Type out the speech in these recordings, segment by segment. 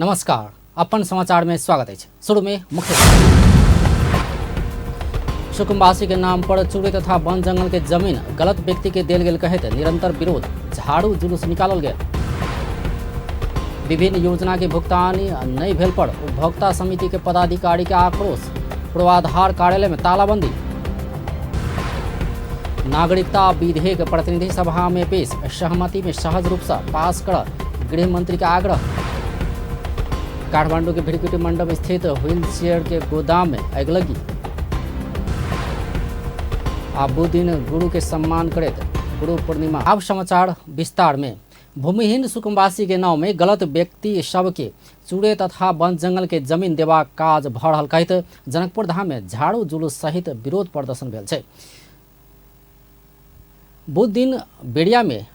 नमस्कार, अपन समाचार में स्वागत अछि। शुरू में मुख्य सुकुम्बासी के नाम पर चूड़े तथा वन जंगल के जमीन गलत व्यक्ति के देल गेल कहैत निरंतर विरोध, झाड़ू जुलूस निकालल गेल। विभिन्न योजना के भुगतान नहीं भेल पर उपभोक्ता समिति के पदाधिकारी के आक्रोश, पूर्वाधार कार्यालय में तालाबंदी। नागरिकता विधेयक प्रतिनिधि सभा में पेश, सहमति में सहज रूप से पास कर गृह मंत्री के आग्रह। काठमांडू के भृकुटी मंडप स्थित व्हील चेयर के गोदाम में अगिलगी। आ बुध दिन गुरु के सम्मान करैत गुरु पूर्णिमा। अब समाचार विस्तार में। भूमिहीन सुकुम्बासी के नाव में गलत व्यक्ति सबके चूड़े तथा वन जंगल के जमीन देबाक काज भऽ रहल कहैत जनकपुर धाम में झाड़ू जुलूस सहित विरोध प्रदर्शन भेल छै। बुध दिन बेरिया में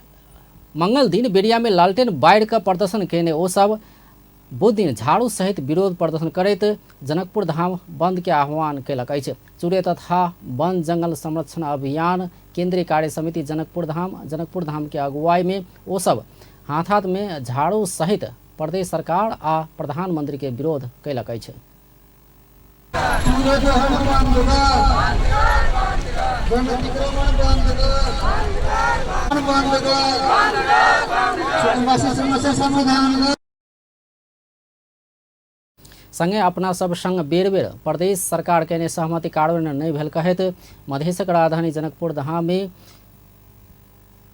मंगल दिन बेरिया में लालटेन बाढ़ि के प्रदर्शन केने ओ सब बुध दिन झाड़ू सहित विरोध प्रदर्शन करैत जनकपुर धाम बंद के आह्वान केलक अछि। चूड़े तथा वन जंगल संरक्षण अभियान केंद्रीय कार्य समिति जनकपुर धाम के अगुवाई में ओ सब हाथ हाथ में झाड़ू सहित प्रदेश सरकार आ प्रधानमंत्री के विरोध केलक अछि। संगे अपना सब संग बेर बेर प्रदेश सरकार केने सहमति कार्यान्वयन नहीं भेल कहैत मधेशक राजधानी जनकपुर धाम में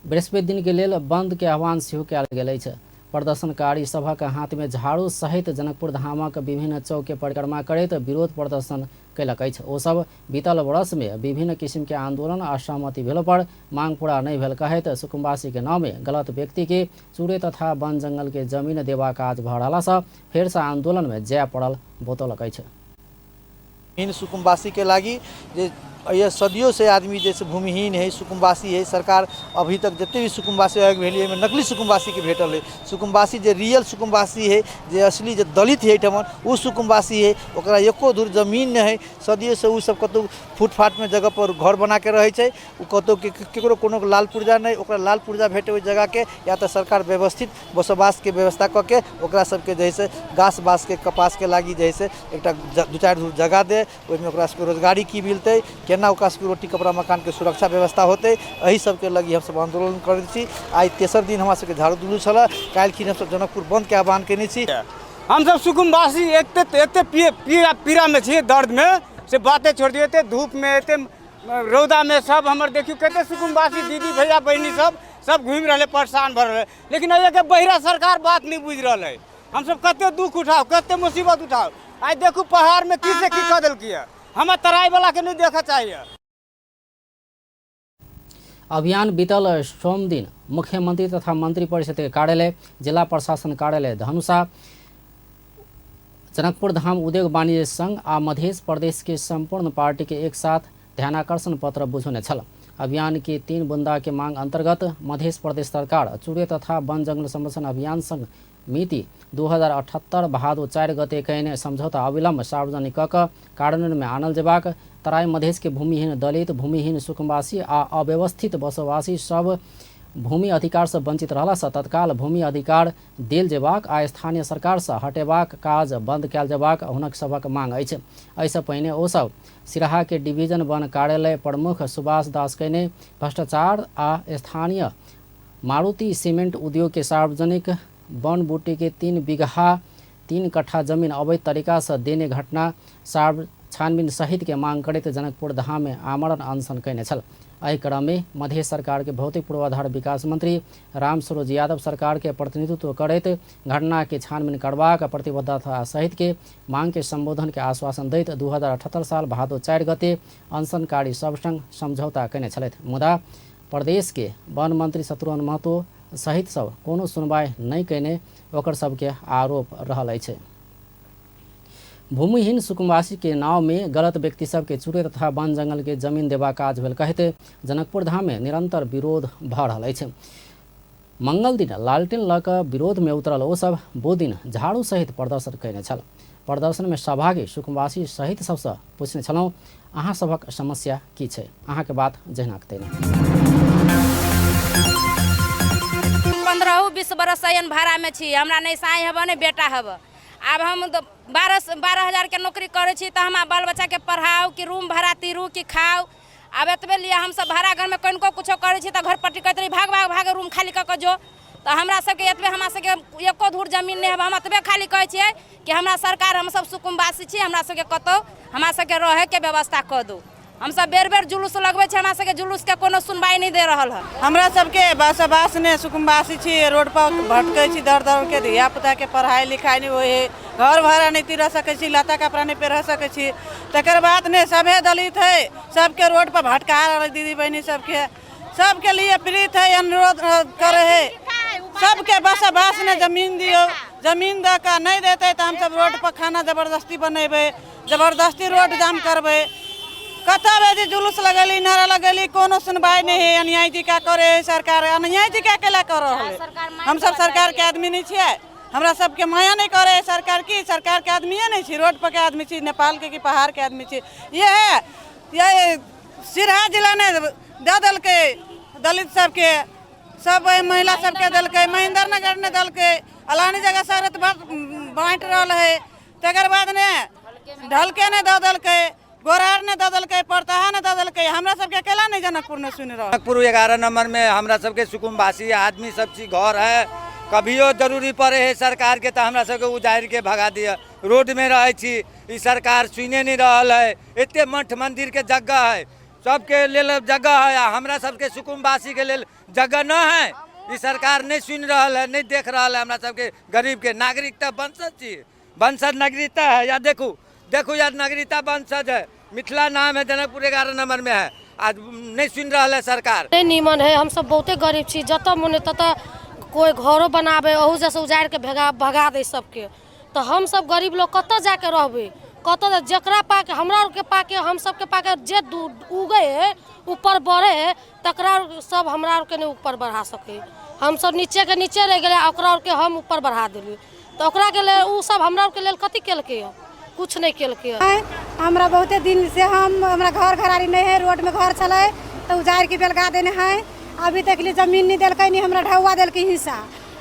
बृहस्पति दिन के लेल बंद के आह्वान सेहो कयल गेल अछि। प्रदर्शनकारी सभक हाथ में झाड़ू सहित जनकपुर धामक विभिन्न चौक के परिक्रमा करैत विरोध प्रदर्शन कयलक अछि। ओ सब बीतल वर्ष में विभिन्न किसिम के आंदोलन आ सहमति भेलो पर मांग पूरा नहीं भेल कहैत सुकुम्बासी के नाम में गलत व्यक्ति के चूड़े तथा वन जंगल के जमीन देबाक काज भऽ रहला सँ फेर सँ आंदोलन में जाय पड़ल बतौलक अछि। भूमिहीन सुकुम्बासी के लागी जे ये सदियों से आदमी जैसे भूमिहीन है, सुकुम्बासी है, सरकार अभी तक जते भी सुकुम्बासी आयोग भेल है, एहिमे नकली सुकुम्बासी के भेटल है। सुकुम्बासी जे रियल सुकुम्बासी है, जे असली जे दलित है एहिठमन, ओ सुकुम्बासी है, ओकरा एको धूर जमीन नहीं है। सदियों से ओ सब कतौ फुटफाट में जगह पर घर बना के रहै छै, ओ कतौ केकरो कोनो लाल पुर्जा नहीं, ओकरा लाल पुर्जा भेटे ओहि जगह के, या तो सरकार व्यवस्थित बसोबास के व्यवस्था कऽ के ओकरा सबके जे है से गाछ बास के कपास के लागी जे है से एकटा दू चारि धूर जगह दे, ओहिमे ओकरा सबके रोजगारी की मिलतै, केना ओकरा सबके रोटी कपड़ा मकान के सुरक्षा व्यवस्था होतै, एहि सबके लगी हमसब आंदोलन करै छी। आइ तेसर दिन हमरा सबके झाड़ू जुलूस छलै, काल्हि हमसब जनकपुर बंद के आह्वान केने छी। हमसब सुकुम्बासी एते एते पीड़ा पीड़ा में छी, दर्द में से बाते छोड़ दियौ, एते धूप में एते रौदा में सब हमर देखियौ कते सुकुम्बासी दीदी भैया बहिनी सब सब घूमि रहलै, परेशान भऽ रहलै, लेकिन एहिके बहिरा सरकार बात नहीं बुझि रहल है। हमसब कते दुख उठाउ, कते मुसीबत उठाउ, आइ देखू पहाड़ में की से की कऽ देलकै है, हमर तराई वाला के नहीं देखऽ चाहिए। अभियान बीतल सोम दिन मुख्यमंत्री तथा मंत्री परिषद के कार्यालय, जिला प्रशासन कार्यालय धनुषा, जनकपुर धाम उद्योग वाणिज्य संघ आ मध्य प्रदेश के संपूर्ण पार्टी के एक साथ ध्यानाकर्षण पत्र बुझौने छल। अभियान के 3 बुंदा के मांग अंतर्गत मध्य प्रदेश सरकार चूड़े तथा वन जंगल संरक्षण अभियान संघ मिति 2078 भादो 4 गते कयने समझौता अविलंब सार्वजनिक कऽ कऽ कार्यान्वयन में आनल जेबाक, तराई मधेश के भूमिहीन दलित, भूमिहीन सुकुम्बासी आ अव्यवस्थित बसोवासी सब भूमि अधिकार से वंचित रहला से तत्काल भूमि अधिकार देल जेबाक आ स्थानीय सरकार से हटेबाक काज बंद कयल जेबाक हुनक सभक मांग अछि। एहिसँ पहिने ओ सब सिराहा के डिवीजन वन कार्यालय प्रमुख सुभाष दास कयने भ्रष्टाचार आ स्थानीय मारुति सीमेंट उद्योग के सार्वजनिक वन बूटी के 3 बीघा 3 कट्ठा जमीन अवैध तरीका से देने घटना छानबीन सहित के मांग करैत जनकपुर धाम में आमरण अनशन कयने छल। एहि क्रम में मध्य सरकार के भौतिक पूर्वाधार विकास मंत्री रामसरोज यादव सरकार के प्रतिनिधित्व करैत घटना के छानबीन करबाक प्रतिबद्धता सहित के मांग के संबोधन के आश्वासन दैत 2078 साल भादो 4 गते अनशनकारी सब संग समझौता कयने छलथि। मुदा प्रदेश के वन मंत्री शत्रुघ्न महतो सहित सब कोनो सुनवाई नहि कयने ओकर सबके आरोप रहल अछि। भूमिहीन सुकुम्बासी के नाव में गलत व्यक्ति सबके चूड़े तथा वन जंगल के जमीन देबाक काज भेल कहैत जनकपुर धाम में निरंतर विरोध भऽ रहल अछि। मंगल दिन लालटेन लऽ कऽ विरोध में उतरल ओ सब बुध दिन झाड़ू सहित प्रदर्शन कयने छल। प्रदर्शन में सहभागी सुकुम्बासी सहित सबसँ पूछने छलहुँ, अहाँ सभक समस्या की छै? अहाँके बात जहिनाक तहिना। 15-20 बरस एहन भाड़ामे छी, हमरा नहि साँइ हेबऽ नहि बेटा हेबऽ। आब हम 12,000 के नौकरी करै छी, तऽ हमरा बाल बच्चाके पढ़ाउ कि रूम भाड़ा तीरू कि खाउ? आब एतबे लिए हमसब भाड़ा घरमे कनिको कुछो करै छी तऽ घर पट्टी कहैत रही, भाग भाग भाग, रूम खाली कऽ कऽ जो। तऽ हमरा सबके एतबे, हमरा सबके एको धूर जमीन नहि है। हम एतबे खाली कहै छियै कि हमरा सरकार, हमसब सुकुम्बासी छी, हमरा सबके कतहु हमरा सबके रहैके व्यवस्था कऽ दू। हमसब बेर बेर जुलूस लगबै छी, हमरा सबके जुलूसके कोनो सुनवाई नहि दे रहल है। हमरा सबके बसोबास ने, सुकुम्बासी छी, रोड पर भटकै छी दौड़ दौड़ के। धिया पुताके पढ़ाइ लिखाइ नहि होइ है, घर भाड़ा नहि तीर सकै छी, लत्ता कपड़ा नहि पहिर सकै छी। तकर बाद ने सभे दलित है, सबके रोड पर भटका रहल। दीदी बहिनी सबके, सबके लिए पीड़ित है। अनुरोध करे है, सबके बसोबास ने जमीन दियौ। जमीन दऽ कऽ नहि देतै तऽ हमसब रोड पर खाना जबरदस्ती बनेबै, जबरदस्ती रोड जाम करबै। कतऽ बेजी जुलूस लगेली, नारा लगेली, कोनो सुनवाई नहि है। अन्याय जी का करे है सरकार? अन्याय जी का केला कर रहल है? हमसब सरकार के आदमी नहि छियै? हमरा सबके माया नहि करे है सरकार की? सरकार के आदमिए नहि छी? रोड पर के आदमी छी, नेपाल के कि पहाड़ के आदमी छी? ये है, ये सिरहा जिला ने दऽ देलकै दलित सबके, सब महिला सबके देलकै। महेंद्र नगर ने देलकै, अलानी जगह सर बाँटि रहल है। तकर बाद ने ढलके ने दऽ देलकै, गोरार ने दऽ देलकै, परतहा ने दऽ देलकै। हमरा सबके अकेला नहि जनकपुर ने सुनि रहल। जनकपुर 11 नंबर में हमरा सबके सुकुम्बासी आदमी सब छी, घर है। कभियो जरूरी पड़े है सरकार के तऽ हमरा सबके उजाड़ि के भगा दिया। रोड में रहै छी। ई सरकार सुने नहीं रहल है। एते मठ मंदिर के जगह है, सबके लेल जगह है, आ हमरा सबके सुकुम्बासी के लेल जगह न है। ई सरकार नहीं सुनि रहल है, नहीं देख रहल है हमरा सबके गरीब के। नागरिकता वंशज छी, वंशज नागरिकता है। या देखू देखू यार, नागरिकता वंशज है, मिथिला नाम है, जनकपुर 11 नंबर में है। आज नहीं सुनि रहल है सरकार। नहीं नीमन है। हमसब बहुते गरीब छी। जतऽ मोन ततऽ कोइ घरो बनाबे, ओहू जैसे उजाड़िके भगा भगा दै सबके। तऽ हमसब गरीब लोग कतऽ जाके रहबै? कतऽ जकरा पाके, हमरा आरके पाके, हम सबके पाके जे उगै है, ऊपर बढ़े है, तकरा सब हमरा आरके नहि ऊपर बढ़ा सकै। हमसब नीचेके नीचे रहि गेलै आ ओकरा आरके हम ऊपर बढ़ा देलियै। तऽ ओकराके लेल ओ सब हमरा आरके लेल कथी केलकै? कुछ नहि केलकै। हमरा बहुते दिन से हम हमरा घर घरारी नहीं है। रोड में घर छलै तऽ उजाड़ि के बेलगा देने है। अभी तक लिए जमीन नहीं देलकै, नहीं हमरा ढौआ देलकै हिस्सा।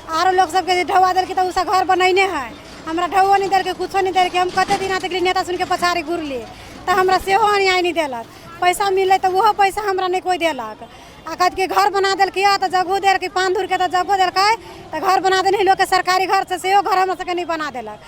आरो लोग सबके जे ढौआ देलकै तऽ ओ घर बनैने है। हमरा ढौओ नहीं देलकै, कुछो नहीं देलकै। हम कते दिना तक नेता सुन के पछाड़ी घुरली तऽ हमरा सेहो अन्याय नहीं देलक। पैसा मिललै तऽ ओहो पैसा हमरा नहीं कोइ देलक। आ कहत कि घर बना देलकै तऽ जगहो देलकै, पान धूरके तऽ जगहो देलकै, तऽ घर बना देने लोकके सरकारी घर से, सेहो घर हमरा सबके नहीं बना देलक।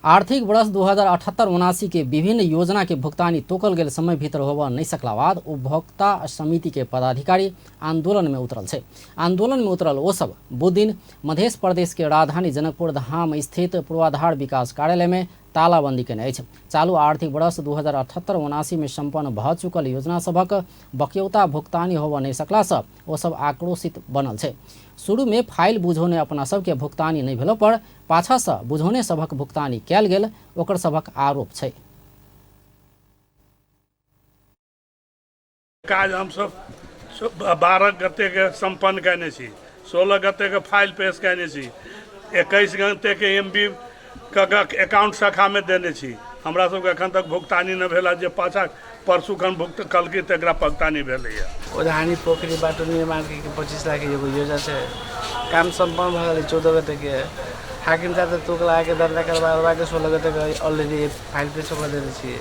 आर्थिक वर्ष 2078-79 के विभिन्न योजना के भुगतानी तोकल गेल समय भीतर होबऽ नहीं सकला बाद उपभोक्ता समिति के पदाधिकारी आंदोलन में उतरल छै। आंदोलन में उतरल ओ सब बुध दिन मध्य प्रदेश के राजधानी जनकपुर धाम स्थित पूर्वाधार विकास कार्यालय में तालाबंदी केने अछि। चालू आर्थिक वर्ष 2078-79 में सम्पन्न भऽ चुकल योजना सभक बक्यौता भुगतानी होबऽ नहीं सकला से ओ सब आक्रोशित बनल छै। शुरू में फाइल बुझौने अपना सबके भुगतानी नहीं भेलो पर पाछा से बुझौने सभक भुगतानी कयल गेल ओकर सभक आरोप छै। काज हमसब 12 गतेके सम्पन्न कयने छी, 16 गतेके फाइल पेश कयने छी, 21 गतेके एम बी के अकाउंट शाखामे देने छी। हमरा सबके एखन तक भुगतानी नहि भेल। जे पाछा परसू खन भुगत कहलकै तकरा भुगतानी भेलैए। ओधानी पोखरी बाटो निर्माणके 25 लाख एगो योजना छै। काम सम्पन्न भऽ गेलै 14 गतेके। हाकिम साहब तऽ तोक लगाके दर्ता करवा के 16 गतेके ऑलरेडी फाइल पेश कऽ देने छियै।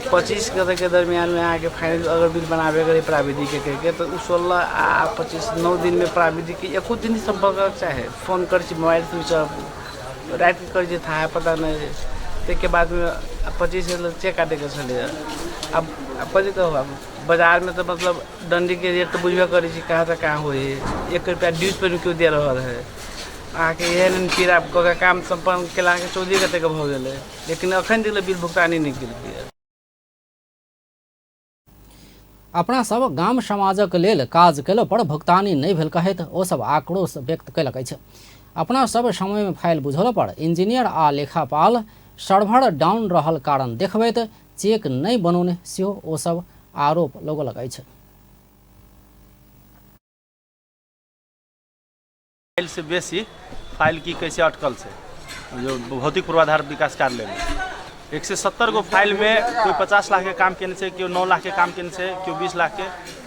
25 गतेके दरमियानमे अहाँके फाइनल अगर बिल बनाबे करी प्राविधिकके कहिके, तऽ ओ 16 आ 25, 9 दिनमे प्राविधिकके एको दिन सम्पर्क करके चाहे फोन करै छी, मोबाइल स्विच अफ। रातिके करै छी, थाहा पता नहि। ताहिके बादमे 25 गते चेक काटैके छलैए। आब कथी कहू? आब बाजारमे तऽ मतलब डंडीके रेट तऽ बुझबे करै छी कहाँ से कहाँ होइ है। 1 रुपैआ ड्यूज पर केओ दे रहल है अहाँके। एहन एहन पीड़ा कऽ के काम सम्पन्न केला अहाँके 14 गतेके भऽ गेलै, लेकिन अखन तक बिल भुगतानी नहि केलकै। अपना सब गाम समाजक लेल काज कयलो पर भुगतानी नहि भेल कहैत ओ सब आक्रोश व्यक्त कयलक अछि। अपना सब समयमे फाइल बुझौलो पर इंजीनियर आ लेखापाल सर्वर डाउन रहल कारण देखबैत चेक नहि बनौने सेहो ओ सब आरोप लगौलक अछि। फाइल से बेसी फाइल की कैसे अटकल छै जो भौतिक पूर्वाधार विकास कार्यालयमे 170 गो फाइलमे कोइ 50 लाखके काम केने छै, केओ 9 लाखके काम केने छै, केओ 20 लाखके।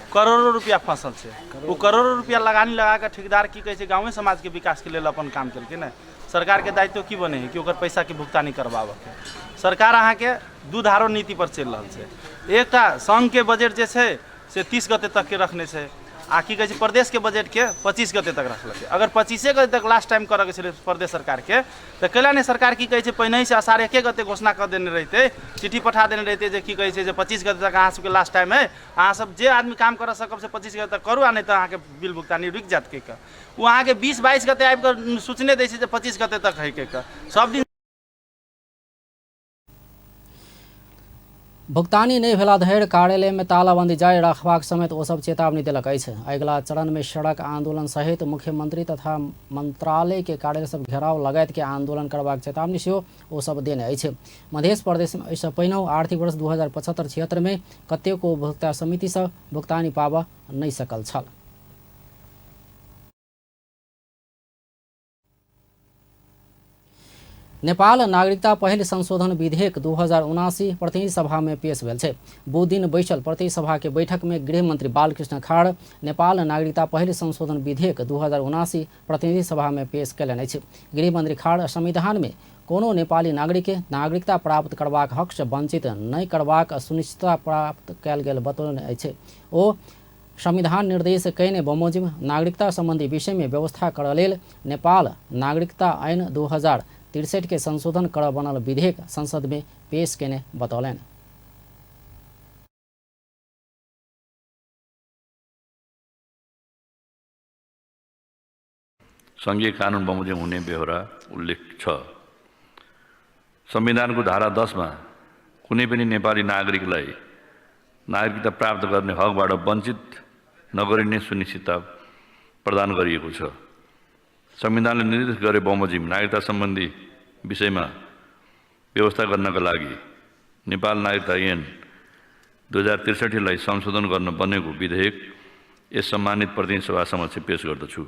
करोड़ों रुपया फसल छै। ओ करोड़ों रुपया लगानी लगा कऽ ठेकेदार की कहै छै गाँवे समाजके विकासके लेल अपन काम केलकै ने। सरकारके दायित्व की बनै है कि ओकर पैसाके भुगतानी करबाबऽके। सरकार अहाँके दू धारो नीति पर चलि रहल छै। एकटा संघके बजट जे छै से 30 गते तकके रखने छै आ की कहै छै प्रदेशके बजटके 25 गते तक रखलकै। अगर 25 गते तक लास्ट टाइम करऽके छलै प्रदेश सरकारके तऽ कैला नहि सरकार की कहै छै पहिनहिसँ असार 1 गते घोषणा कऽ देने रहितै, चिट्ठी पठा देने रहितै जे की कहै छै जे 25 गते तक अहाँ सबके लास्ट टाइम है, अहाँ सब जे आदमी काम करऽ सकब से 25 गते तक करू आ नहि तऽ अहाँके बिल भुगतानी रुकि जायत कहि कऽ। ओ अहाँके 20-22 गते आबि कऽ सूचने दै छै जे 25 गते तक है कहि कऽ। सब दिन भुगतानी नहि भेला धरि कार्यालय में तालाबंदी जारी रखबाक समेत ओ सब चेतावनी देलक अछि। अगिला चरण में सड़क आंदोलन सहित मुख्यमंत्री तथा मंत्रालय के कार्यालय सब घेराव लगायत के आंदोलन करबाक चेतावनी सेहो ओ सब देने अछि। मध्य प्रदेश में एहिसँ पहिनहु आर्थिक वर्ष 2075-76 में कतेको उपभोक्ता समिति सब भुगतानी पाबऽ नहि सकल छल। नेपाल नागरिकता पहिल संशोधन विधेयक 2079 प्रतिनिधि सभा में पेश भेल छै। बुध दिन बैसल प्रतिनिधि सभा के बैठक में गृह मंत्री बालकृष्ण खाड़ नेपाल नागरिकता पहिल संशोधन विधेयक 2079 प्रतिनिधि सभा में पेश कयलनि अछि। गृह मंत्री खाड़ संविधान में कोनो नेपाली नागरिक के नागरिकता प्राप्त करबाक हक से वंचित नहि करबाक सुनिश्चितता प्राप्त कयल गेल बतौलनि अछि। ओ संविधान निर्देश कयने बमोजिम नागरिकता संबंधी विषय में व्यवस्था करऽ लेल नेपाल नागरिकता ऐन 2063 के संशोधन करऽ बनल विधेयक संसद में पेश कयने बतौलनि। संघीय कानुन बमोजिम हुने बेहोरा उल्लेख छ। संविधानको धारा 10 मा कुनै पनि नेपाली नागरिकलाई नागरिकता प्राप्त गर्ने हकबाट वञ्चित नगरिने सुनिश्चितता प्रदान गरिएको छ। संविधानले निर्देश गरे बमोजिम नागरिकता सम्बन्धी विषयमा व्यवस्था गर्नका लागि नेपाल नागरिकता ऐन 2063 लाई संशोधन गर्न बनेको विधेयक यस सम्मानित प्रतिनिधि सभा समक्ष पेश गर्दछु।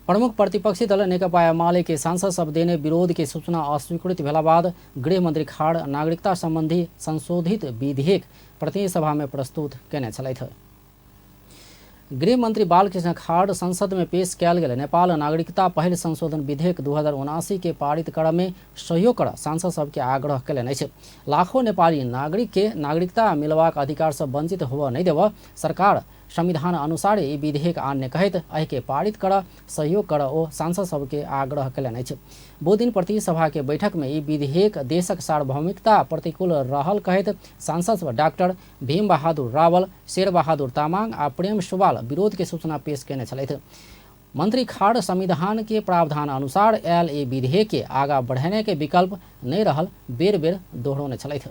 प्रमुख प्रतिपक्षी दल नेकपा एमाले के सांसद सब देने विरोध के सूचना अस्वीकृत भेला बाद गृहमंत्री खाड़ नागरिकता संबंधी संशोधित विधेयक प्रतिनिधि सभा में प्रस्तुत कयने छलथि। गृहमंत्री बालकृष्ण खाड़ संसद में पेश कयल गेल नेपाल नागरिकता पहिल संशोधन विधेयक 2079 के पारित करऽ में सहयोग कर सांसद सबके आग्रह कयलनि अछि। लाखों नेपाली नागरिक के नागरिकता मिलबाक अधिकार से वंचित होबऽ नहि देबऽ सरकार संविधान अनुसार ई विधेयक आनने कहैत एहिके पारित कर सहयोग कर ओ सांसद सबके आग्रह कयलनि अछि। बुध दिन प्रतिनिधि सभा के बैठक में ई विधेयक देशक सार्वभौमिकता प्रतिकूल रहल कहैत सांसद सब डॉक्टर भीम बहादुर रावल, शेर बहादुर तामाङ आ प्रेम सुवाल विरोध के सूचना पेश कयने छलथि। मंत्री खाड़ संविधान के प्रावधान अनुसार आयल ई विधेयक के आगा बढ़ेने के विकल्प नहि रहल बेर बेर दोहरौने छलथि।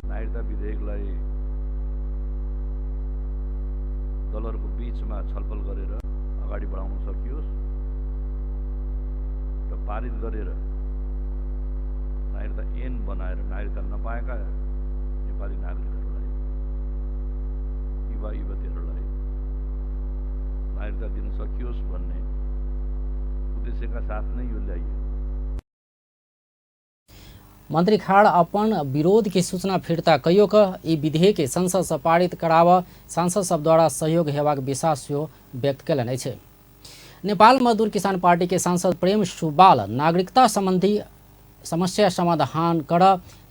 नागरिकता विधेयकलाई दलहरूको बीचमा छलफल गरेर अगाडि बढाउन सकियोस् र पारित गरेर नागरिकता ऐन बनाएर नागरिकता नपाएका नेपाली नागरिकहरूलाई, युवा युवतीहरूलाई नागरिकता दिन सकियोस् भन्ने उद्देश्यका साथ नै यो ल्याइयो। मंत्री खाड़ अपन विरोध के सूचना फिर्ता कइयो क ई विधेयक के संसद से पारित कराबऽ सांसद सब द्वारा सहयोग हेबाक विश्वास सेहो व्यक्त कयलनि अछि। नेपाल मजदूर किसान पार्टी के सांसद प्रेम सुब्बाल नागरिकता संबंधी समस्या समाधान कर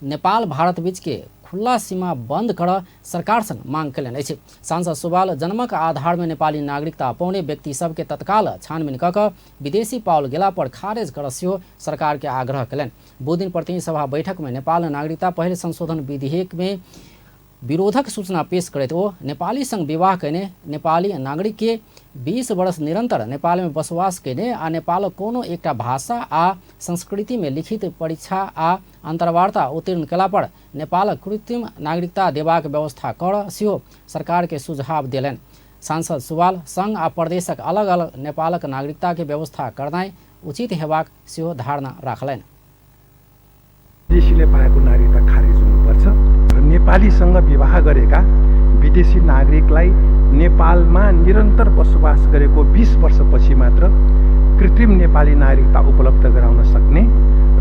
नेपाल भारत बीच के खुला सीमा बंद कर सरकार संग मांग कयलनि अछि। सांसद सुब्बाल जन्मक आधार में नेपाली नागरिकता पौने व्यक्ति सबके तत्काल छानबीन कऽ कऽ विदेशी पाओल गेला पर खारेज कर सेहो सरकार के आग्रह कयलनि। बुध दिन प्रतिनिधि सभा बैठक में नेपाल नागरिकता पहिल संशोधन विधेयक में विरोधक सूचना पेश करैत ओ नेपाली संग विवाह कयने नेपाली नागरिक के 20 वर्ष निरंतर नेपाल में बसोबास कयने आ नेपालक कोनो एकटा भाषा आ संस्कृति में लिखित परीक्षा आ अंतर्वार्ता उत्तीर्ण कयला पर नेपालक कृत्रिम नागरिकता देबाक व्यवस्था कर सेहो सरकार के सुझाव देलनि। सांसद सुब्बाल संघ आ प्रदेशक अलग अलग नेपालक नागरिकता के व्यवस्था करनाइ उचित हेबाक सेहो धारणा राखलनि। विदेशीले पाएको नागरिकता खारेज हुनुपर्छ र नेपालीसँग विवाह गरेका विदेशी नागरिकलाई नेपालमा निरन्तर बसोबास गरेको 20 वर्षपछि मात्र कृत्रिम नेपाली नागरिकता उपलब्ध गराउन सक्ने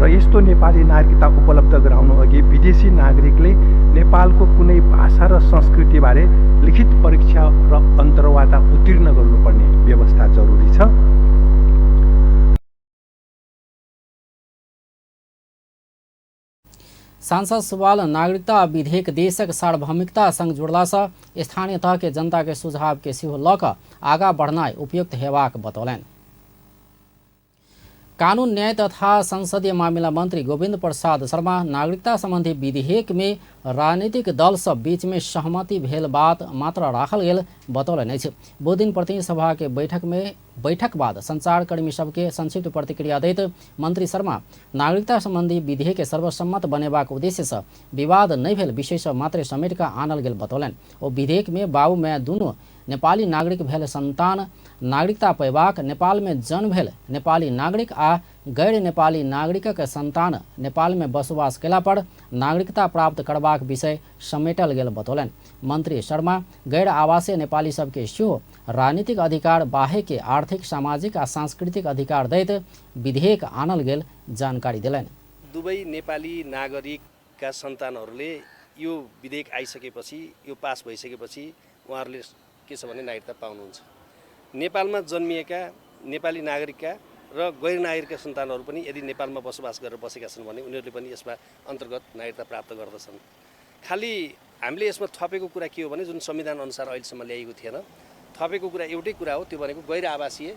र यस्तो नेपाली नागरिकता उपलब्ध गराउनु अघि विदेशी नागरिकले नेपालको कुनै भाषा र संस्कृतिबारे लिखित परीक्षा र अन्तर्वार्ता उत्तीर्ण गर्नुपर्ने व्यवस्था जरुरी छ। सांसद सुवाल नागरिकता विधेयक देशक सार्वभौमिकता संग जुड़ला से स्थानीय तह के जनता के सुझाव के सेहो लऽ कऽ आगा बढ़नाइ उपयुक्त हेबाक बतौलनि। कानून न्याय तथा संसदीय मामिला मंत्री गोविंद प्रसाद शर्मा नागरिकता संबंधी विधेयक में राजनीतिक दल सब बीच में सहमति भेल बात मात्र राखल गेल बतौलनि अछि। बुधदिन प्रतिनिधि सभा के बैठक बाद संचारकर्मी सबके संक्षिप्त प्रतिक्रिया दैत मंत्री शर्मा नागरिकता संबंधी विधेयक के सर्वसम्मत बनेबाक उद्देश्य से विवाद नहि भेल विषय सब मात्र समेट कऽ आनल गेल बतौलनि। ओ विधेयक में बाबू माय दुनू नेपाली नागरिक भेल संतान नागरिकता पयबाक, नेपाल में जन्म भेल नेपाली नागरिक आ गैर नेपाली नागरिकक संतान नेपाल में बसोबास कयला पर नागरिकता प्राप्त करबाक विषय समेटल गेल बतौलनि। मंत्री शर्मा गैर आवासीय नेपाली सबके सेहो राजनीतिक अधिकार बाहेक आर्थिक, सामाजिक आ सांस्कृतिक अधिकार दैत विधेयक आनल गेल जानकारी देलनि। दुवै नेपाली नागरिकका सन्तानहरूले यो विधेयक आइसकेपछि, यो पास भइसकेपछि उहाँहरूले के छ भने नागरिकता पाउनुहुन्छ। नेपालमा जन्मिएका नेपाली नागरिकका र गैर नागरिकका सन्तानहरू पनि यदि नेपालमा बसोबास गरेर बसेका छन् भने उनीहरूले पनि यसमा अन्तर्गत नागरिकता प्राप्त गर्दछन्। खालि हामीले यसमा थपेको कुरा के हो भने जुन संविधान अनुसार अहिलेसम्म ल्याइएको थिएन, थपेको कुरा एउटै कुरा हो, त्यो भनेको गैर आवासीय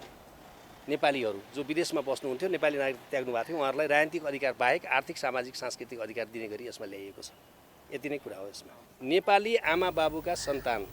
नेपालीहरू जो विदेशमा बस्नुहुन्थ्यो, नेपाली नागरिकता त्याग्नु भएको थियो, उहाँहरूलाई राजनीतिक अधिकार बाहेक आर्थिक, सामाजिक, सांस्कृतिक अधिकार दिने गरी यसमा ल्याइएको छ। यति नै कुरा हो यसमा। नेपाली आमा बाबुका सन्तान।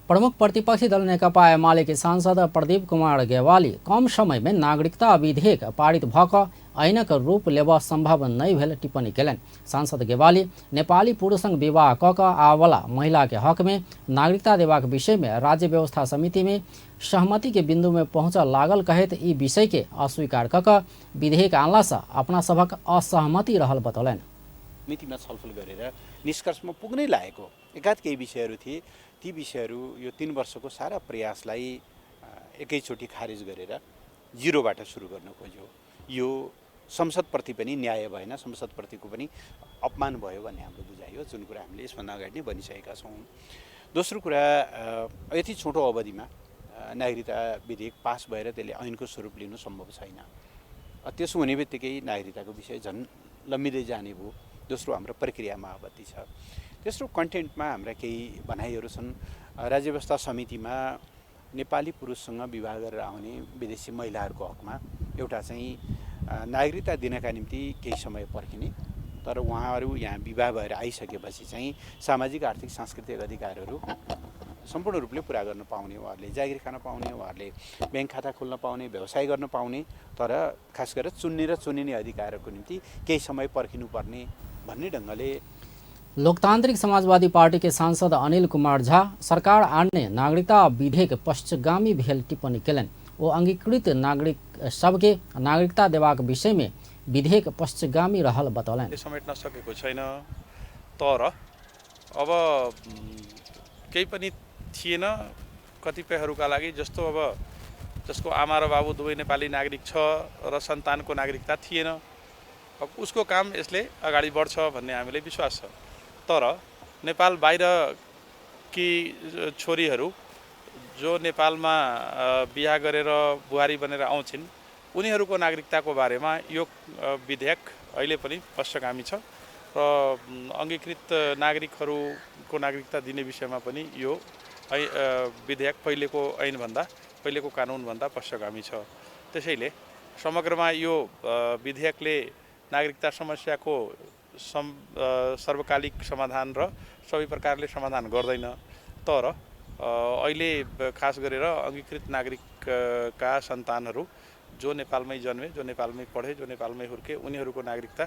प्रमुख प्रतिपक्षी दल नेकपा एमाले के सांसद प्रदीप कुमार गेवाली कम समय में नागरिकता विधेयक पारित भऽ कऽ ऐनक रूप लेबऽ संभव नहि भेल टिप्पणी केलनि। सांसद गेवाली नेपाली पुरुषसँग विवाह कऽ कऽ आबऽवला महिला के हक में नागरिकता देबाक विषय में राज्य व्यवस्था समिति में सहमति के बिंदु में पहुँचऽ लागल कहैत ई विषय के अस्वीकार कऽ कऽ विधेयक आनला से अपना सभक असहमति रहल बतौलनि। समितिमा छलफल गरेर निष्कर्षमा पुग्नै लागेको एकाध केही विषयहरू थिए, ती विषयहरू यो 3 वर्षको सारा प्रयासलाई एकैचोटि खारेज गरेर जिरोबाट सुरु गर्न खोज्यो। यो संसदप्रति पनि न्याय भएन, संसदप्रतिको पनि अपमान भयो भन्ने हाम्रो बुझाइ हो, जुन कुरा हामीले यसभन्दा अगाडि नै भनिसकेका छौँ। दोस्रो कुरा, यति छोटो अवधिमा नागरिकता विधेयक पास भएर त्यसले ऐनको स्वरूप लिनु सम्भव छैन। त्यसो हुने बित्तिकै नागरिकताको विषय झन् लम्बिँदै जाने भयो। दोस्रो, हाम्रो प्रक्रियामा आपत्ति छ। तेस्रो, कन्टेन्टमा हाम्रा केही भनाइहरू छन्। राज्य व्यवस्था समितिमा नेपाली पुरुषसँग विवाह गरेर आउने विदेशी महिलाहरूको हकमा एउटा चाहिँ नागरिकता दिनका निम्ति केही समय पर्खिने, तर उहाँहरू यहाँ विवाह भएर आइसकेपछि चाहिँ सामाजिक, आर्थिक, सांस्कृतिक अधिकारहरू सम्पूर्ण रूपले पुरा गर्न पाउने, उहाँहरूले जागिर खान पाउने, उहाँहरूले ब्याङ्क खाता खोल्न पाउने, व्यवसाय गर्न पाउने, तर खास गरेर चुन्ने र चुनिने अधिकारहरूको निम्ति केही समय पर्खिनुपर्ने भन्ने ढङ्गले। लोकतांत्रिक समाजवादी पार्टी के सांसद अनिल कुमार झा सरकार आनने नागरिकता विधेयक पश्चगामी भेल टिप्पणी केलनि। ओ अंगीकृत नागरिक सबके नागरिकता देबाक विषय में विधेयक पश्चगामी रहल बतौलनि। समेट्न सकेको छैन, तर अब केही पनि थिएन कतिपयहरूका लागि, जस्तो अब जसको आमा र बाबु दुवै नेपाली नागरिक छ र सन्तानको नागरिकता थिएन, अब उसको काम यसले अगाडि बढ्छ भन्ने हामीलाई विश्वास छ। तर नेपाल बाहिर कि छोरीहरू जो नेपालमा बिहा गरेर बुहारी बनेर आउँछिन्, उनीहरूको नागरिकताको बारेमा यो विधेयक अहिले पनि पश्चगामी छ र अङ्गीकृत नागरिकहरूको नागरिकता दिने विषयमा पनि यो विधेयक पहिलेको ऐनभन्दा, पहिलेको कानुनभन्दा पश्चगामी छ। त्यसैले समग्रमा यो विधेयकले नागरिकता समस्याको सर्वकालिक समाधान र सबै प्रकारले समाधान गर्दैन, तर अहिले खास गरेर अङ्गीकृत नागरिकका सन्तानहरू जो नेपालमै जन्मे, जो नेपालमै पढे, जो नेपालमै हुर्के, उनीहरूको नागरिकता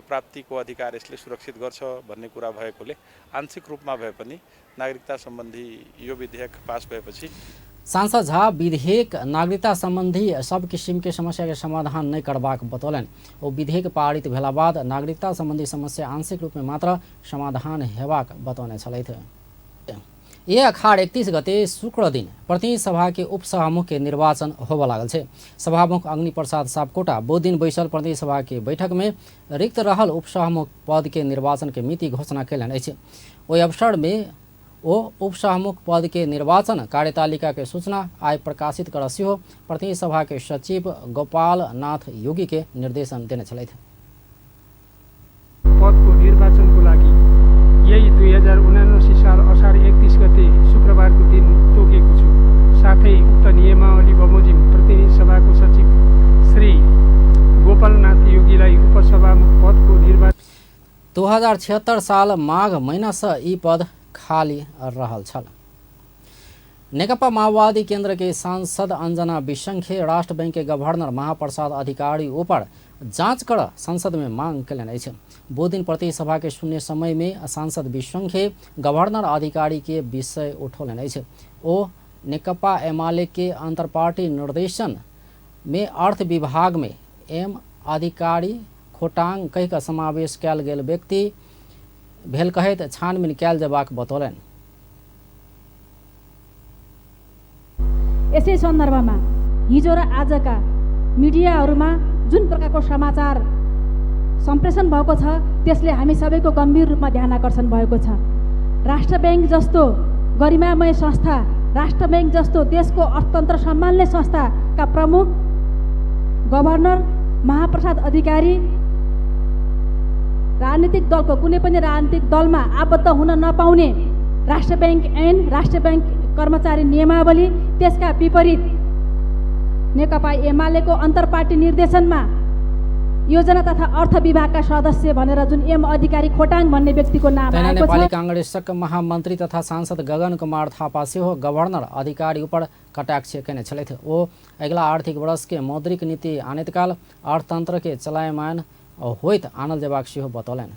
प्राप्तिको अधिकार यसले सुरक्षित गर्छ भन्ने कुरा भएकोले आंशिक रूपमा भए पनि नागरिकता सम्बन्धी यो विधेयक पास भएपछि। सांसद झा विधेयक नागरिकता संबंधी सब किसिम के समस्या के समाधान नहीं करबाक बतौलनि। ओ विधेयक पारित भेला बाद नागरिकता संबंधी समस्या आंशिक रूप में मात्र समाधान हेबाक बतौने छलथि। ये अखाड़ 31 गते शुक्र दिन प्रतिनिधि सभा के उपसभामुख के निर्वाचन होबय लागल छै। सभामुख अग्नि प्रसाद सापकोटा बुध दिन बैसल प्रतिनिधि सभा के बैठक में रिक्त रहल उपसभामुख पद के निर्वाचन के मिति घोषणा कयलनि अछि। ओहि अवसर में ओ उपसभामुख पद के निर्वाचन कार्यतालिका के सूचना आइ प्रकाशित कर सेहो प्रतिनिधि सभा के सचिव गोपाल नाथ योगी के निर्देशन देने छलथि। पदको निर्वाचनको लागि यही 2079 साल असार 31 गते शुक्रबारको दिन तोकेको छु। साथै उक्त नियमावली बमोजिम प्रतिनिधि सभाको सचिव श्री गोपालनाथ योगीलाई उपसभामुख पदको निर्वाचन 2076 साल माघ महिना से ई पद खाली रहल छल। नेकपा माओवादी केंद्र के सांसद अंजना विशंखे राष्ट्र बैंक के गवर्नर महाप्रसाद अधिकारी ऊपर जांच कर संसद में मांग कयलनि अछि। बुध दिन प्रतिनिधि सभा के शून्य समय में सांसद विशंखे गवर्नर अधिकारी के विषय उठौलनि अछि। ओ नेकपा एमाले के अंतरपार्टी निर्देशन में अर्थ विभाग में एम अधिकारी खोटांग कहि कऽ समावेश कयल गेल व्यक्ति भेल कहैत छानबीन कयल जेबाक बतौलनि। यसै सन्दर्भमा हिजो र आजका मिडियाहरूमा जुन प्रकारको समाचार सम्प्रेषण भएको छ त्यसले हामी सबैको गम्भीर रूपमा ध्यान आकर्षण भएको छ। राष्ट्र बैंक जस्तो गरिमामय संस्था, राष्ट्र बैंक जस्तो देशको अर्थतन्त्र सम्हाल्ने संस्थाका प्रमुख गभर्नर महाप्रसाद अधिकारी राजनीतिक दलको कुनै पनि राजनीतिक दलमा आबद्ध हुन नपाउने राष्ट्र बैंक ऐन, राष्ट्र बैंक कर्मचारी नियमावली, त्यसका विपरीत नेकपा एमालेको अन्तरपार्टी निर्देशनमा योजना तथा अर्थ विभागका सदस्य भनेर जुन एम अधिकारी खोटाङ भन्ने व्यक्तिको नाम आएको छ। नेपाली कांग्रेसक महामन्त्री तथा सांसद गगन कुमार थापा सेहो गवर्नर अधिकारी ऊपर कटाक्ष कयने छलथि। ओ अगिला आर्थिक वर्ष के मौद्रिक नीति आनैत काल अर्थतंत्र के चलायमान होइत आनल जेबाक सेहो बतौलनि।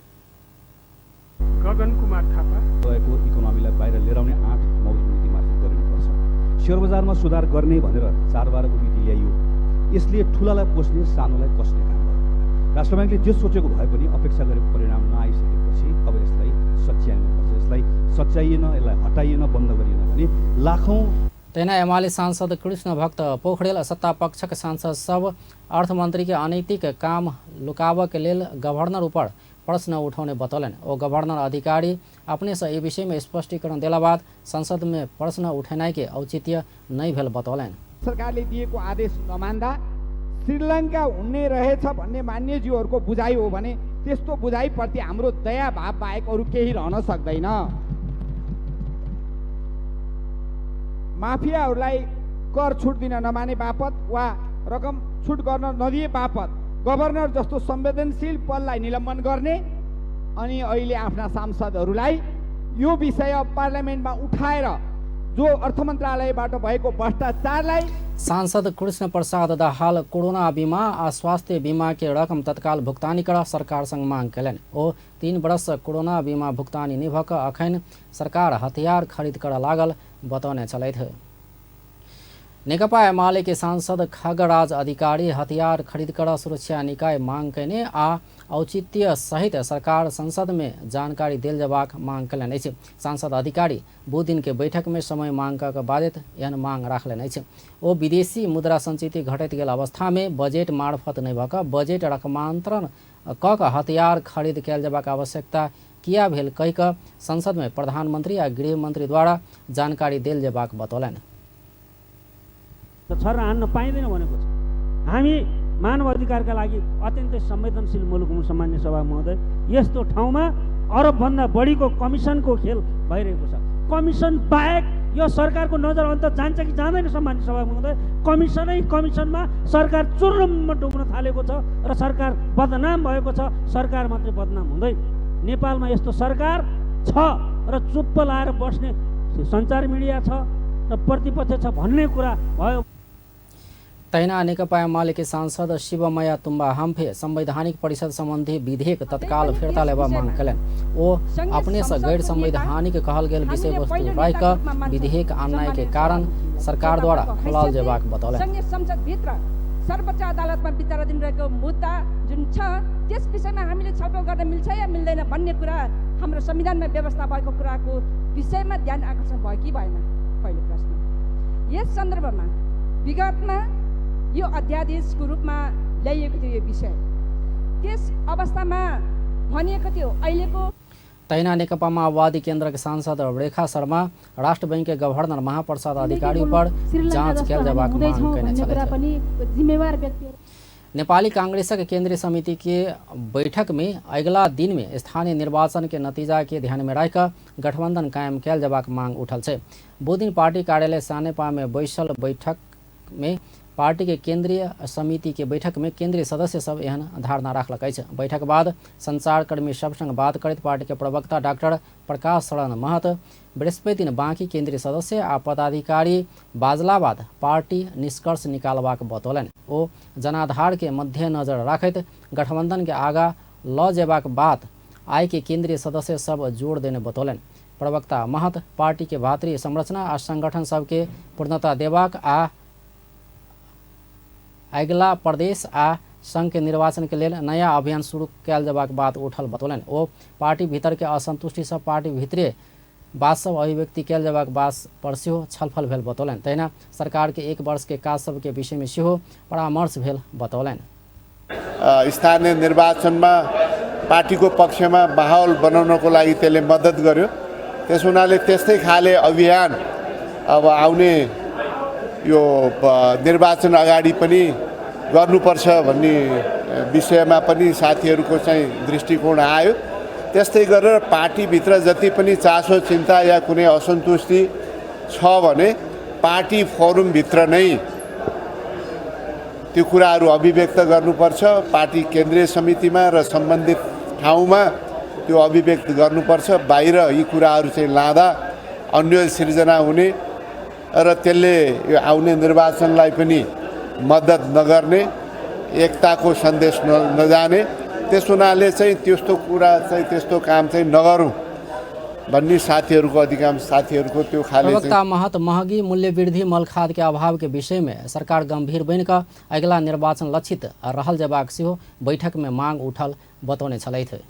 गगन कुमार थापा भएको इकोनोमीलाई बाहिर लिएर आउने आँट मौद्रिक नीति मार्फत गरिनुपर्छ। शेयर बजारमा सुधार गर्ने भनेर 4-12 को नीति ल्याइयो। यसले ठुलालाई पोस्ने सानोलाई कसने काम भयो। राष्ट्र ब्याङ्कले जे सोचेको भए पनि अपेक्षा गरेको परिणाम नआइसकेपछि अब यसलाई सच्याउनुपर्छ। यसलाई सच्याइएन, यसलाई हटाइएन, बन्द गरिएन भने लाखौँ। तहिना एमाले सांसद कृष्ण भक्त पोखरेल सत्तापक्षक सांसद सब अर्थमंत्री के अनैतिक काम लुकाबऽ के लेल गवर्नर ऊपर प्रश्न उठौने बतौलनि। ओ गवर्नर अधिकारी अपने से एहि विषय में स्पष्टीकरण देला बाद संसद में प्रश्न उठेनाइ के औचित्य नहि भेल बतौलनि। सरकारले दिएको आदेश नमान्दा श्रीलङ्का हुने रहेछ भन्ने मान्यज्यूहरूको बुझाइ हो भने त्यस्तो बुझाइप्रति हाम्रो दया भाव बाहेक अरू केही रहन सक्दैन। माफियाहरूलाई कर छुट दिन नमाने बापत वा रकम छुट गर्न नदिए बापत गभर्नर जस्तो संवेदनशील पदलाई निलम्बन गर्ने अनि अहिले आफ्ना सांसदहरूलाई यो विषय पार्लियामेन्टमा उठाएर जो अर्थ मन्त्रालयबाट भएको भ्रष्टाचारलाई। सांसद कृष्ण प्रसाद दाहाल कोरोना बीमा आ स्वास्थ्य बीमा के रकम तत्काल भुक्तानी कर सरकार संग मांग कयलनि। ओ 3 वर्ष कोरोना बीमा भुक्तानी नहि भऽ कऽ अखन सरकार हथियार खरीद कर लागल बतौने छलथि। नेकपा एमाले के सांसद खगराज अधिकारी हथियार खरीद कर सुरक्षा निकाय मांग कयने आ औचित्य सहित सरकार संसद में जानकारी देल जेबाक मांग कयलनि अछि। सांसद अधिकारी बुध दिन के बैठक में समय मांग कऽ बाजैत एहन मांग राखलनि अछि। ओ विदेशी मुद्रा संचिति घटैत गेल अवस्था में बजट मार्फत नहि भऽ कऽ बजट रकमांतरण कऽ कऽ हथियार खरीद कयल जेबाक आवश्यकता किया भेल कहि कऽ संसद में प्रधानमंत्री आ गृह मंत्री द्वारा जानकारी देल जेबाक बतौलनि। छर्रा हान्न पाइँदैन भनेको छ। हामी मानव अधिकारका लागि अत्यन्तै संवेदनशील मुलुक हौँ सामान्य सभा महोदय। यस्तो ठाउँमा अरबभन्दा बढीको कमिसनको खेल भइरहेको छ। कमिसन बाहेक यो सरकारको नजर अन्त जान्छ कि जाँदैन सामान्य सभा महोदय? कमिसनै कमिसनमा सरकार चुर्लुम्म डुब्न थालेको छ र सरकार बदनाम भएको छ। सरकार मात्रै बदनाम हुँदैन। नेपालमा यस्तो सरकार छ र चुप्प लाएर बस्ने सञ्चार मिडिया छ र प्रतिपक्ष छ भन्ने कुरा भयो। तहिना नेकपा एमाले के सांसद शिवमया तुम्बा हम्फे संवैधानिक परिषद संबंधी विधेयक तत्काल फिर्ता लेबा मांग कयलनि। ओ अपने से गैर संवैधानिक कहल गेल विषय वस्तु राखि कऽ विधेयक आननाय के कारण सरकार द्वारा खोलाल जेबाक बतौलनि। संघीय संसदभित्र सर्वोच्च अदालतमा विचाराधीन रहेको मुद्दा जुन छ त्यस विषयमा हामीले छलफल गर्न मिल्छ या मिल्दैन भन्ने कुरा हाम्रो संविधानमा व्यवस्था भएको कुराको विषयमा ध्यान आकर्षण भयो कि भएन, पहिलो प्रश्न। यस सन्दर्भमा विगतमा यो अध्यादेशको रूपमा ल्याइएको थियो यो विषय, त्यस अवस्थामा भनिएको थियो अहिलेको। तहिना नेकपा माओवादी केन्द्र के सांसद रेखा शर्मा राष्ट्र बैंक के गवर्नर महाप्रसाद अधिकारी पर जांच कयल जेबाक मांग कयने छलथि। नेपाली कांग्रेसक केंद्रीय समिति के बैठक में अगिला दिन में स्थानीय निर्वाचन के नतीजा के ध्यान में राखि गठबंधन कायम कयल जेबाक मांग उठल छै। बुधदिन पार्टी कार्यालय सानेपा में बैसल बैठक में पार्टी के केंद्रीय समिति के बैठक में केंद्रीय सदस्य सब एहन धारणा राखलक अछि। बैठक बाद संचारकर्मी सब संग बात करैत पार्टी के प्रवक्ता डॉक्टर प्रकाश शरण महत बृहस्पति दिन बाकी केंद्रीय सदस्य आ पदाधिकारी बाजला बाद पार्टी निष्कर्ष निकालबाक बतौलनि। ओ जनाधार के मध्यनजर राखैत गठबंधन के आगा ल जेबाक बात आइ के केंद्रीय सदस्य सब जोड़ देने बतौलनि। प्रवक्ता महत पार्टी के भातृ संरचना आ संगठन सबके पूर्णता देबाक आ अगिला प्रदेश आ संघ के निर्वाचन के लेल नया अभियान शुरू कयल जेबाक बात उठल बतौलनि। ओ पार्टी भीतर के असंतुष्टि सब पार्टी भीतरे बात सब अभिव्यक्ति कयल जेबाक बात पर सेहो छलफल भेल बतौलनि। तहिना सरकार के एक वर्ष के काज सब के विषय में सेहो परामर्श भेल बतौलनि। स्थानीय निर्वाचनमा पार्टीको पक्षमा माहौल बनाउनको लागि त्यसले मद्दत गर्यो। त्यस हुनाले त्यस्तै खाले अभियान अब आउने यो निर्वाचन अगाडि पनि गर्नुपर्छ भन्ने विषयमा पनि साथीहरूको चाहिँ दृष्टिकोण आयो। त्यस्तै गरेर पार्टीभित्र जति पनि चासो चिन्ता या कुनै असन्तुष्टि छ भने पार्टी फोरमभित्र नै त्यो कुराहरू अभिव्यक्त गर्नुपर्छ। पार्टी केन्द्रीय समितिमा र सम्बन्धित ठाउँमा त्यो अभिव्यक्त गर्नुपर्छ। बाहिर यी कुराहरू चाहिँ लाँदा अन्यल सिर्जना हुने र त्यसले यो आउने निर्वाचनलाई पनि मद्दत नगर्ने, एकताको सन्देश नजाने, त्यस हुनाले चाहिँ त्यस्तो कुरा चाहिँ त्यस्तो काम चाहिँ नगरौँ भन्ने साथीहरूको अधिकांश साथीहरूको त्यो खाले। प्रवक्ता महत महगी मूल्य वृद्धि मल खाद के अभाव के विषय में सरकार गंभीर बनिकऽ अगिला निर्वाचन लक्षित रहल जेबाक सेहो बैठक में मांग उठल बतौने छलथि।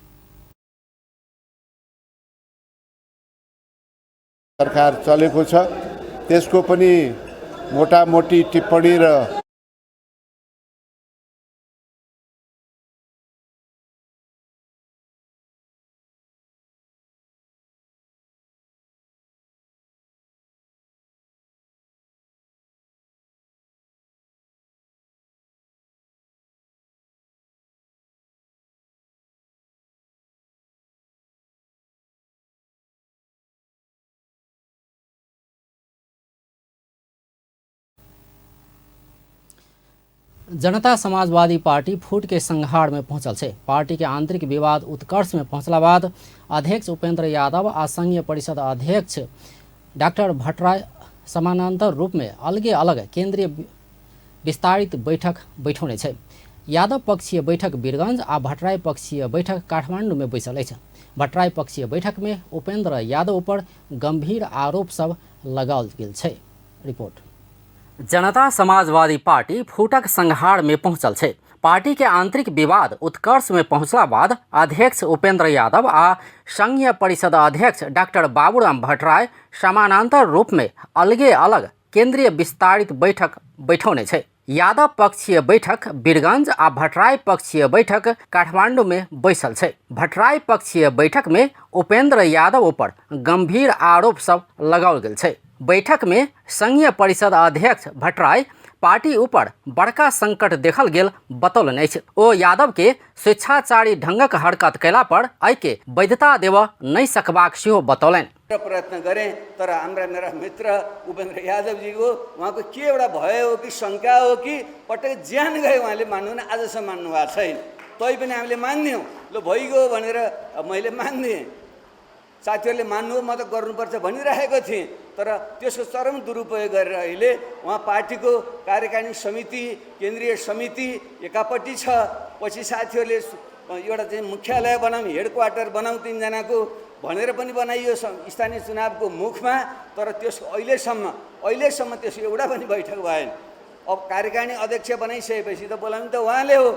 सरकार चलेको छ त्यसको पनि मोटामोटी टिप्पणी र जनता समाजवादी पार्टी फूट के संहार में पहुंचल छै। पार्टी के आंतरिक विवाद उत्कर्ष में पहुंचला बाद अध्यक्ष उपेंद्र यादव आ संघीय परिषद अध्यक्ष डॉक्टर भट्टराई समानांतर रूप में अलगे अलग केंद्रीय विस्तारित बैठक बैठौने छै। यादव पक्षीय बैठक वीरगंज आ भट्टराई पक्षीय बैठक काठमांडू में बैसल अछि। भट्टराई पक्षीय बैठक में उपेंद्र यादव पर गंभीर आरोप सब लगाओल गेल छै। रिपोर्ट। जनता समाजवादी पार्टी फूटक संहार में पहुंचल छै। पार्टी के आंतरिक विवाद उत्कर्ष में पहुंचला बाद अध्यक्ष उपेंद्र यादव आ संघीय परिषद अध्यक्ष डॉक्टर बाबूराम भट्टराई समानांतर रूप में अलगे अलग केंद्रीय विस्तारित बैठक बैठौने छै। यादव पक्षीय बैठक वीरगंज आ भट्टराई पक्षीय बैठक काठमांडू में बैसल छै। भट्टराई पक्षीय बैठक में उपेंद्र यादव पर गंभीर आरोप सब लगाओल गेल छै। बैठक में संघीय परिषद अध्यक्ष भट्टराई पार्टी ऊपर बड़का संकट देखल गेल बतौलनि अछि। ओ यादव के स्वेच्छाचारी ढंगक हरकत कयला पर एहिके वैधता देबऽ नहि सकबाक सेहो बतौलनि। प्रयत्न गरेँ तर हाम्रा मेरा मित्र उपेन्द्र यादवजीको उहाँको के एउटा भय हो कि शङ्का हो कि पटक ज्यान गयो उहाँले मान्नु न आजसम्म मान्नु भएको छैन। तैपनि हामीले मान्यौँ, ल भइगयो भनेर मैले मानिदिएँ। साथीहरूले मान्नु, म त गर्नुपर्छ भनिरहेको थिएँ, तर त्यसको चरम दुरुपयोग गरेर अहिले उहाँ पार्टीको कार्यकारिणी समिति, केन्द्रीय समिति एकापट्टि छ, पछि साथीहरूले एउटा चाहिँ मुख्यालय बनाऊँ, हेड क्वार्टर बनाऊँ 3 जनाको भनेर पनि बनाइयो स्थानीय चुनावको मुखमा। तर त्यसको अहिलेसम्म अहिलेसम्म त्यसको एउटा पनि बैठक भएन। अब कार्यकारिणी अध्यक्ष बनाइसकेपछि त बोलाउनु त उहाँले हो,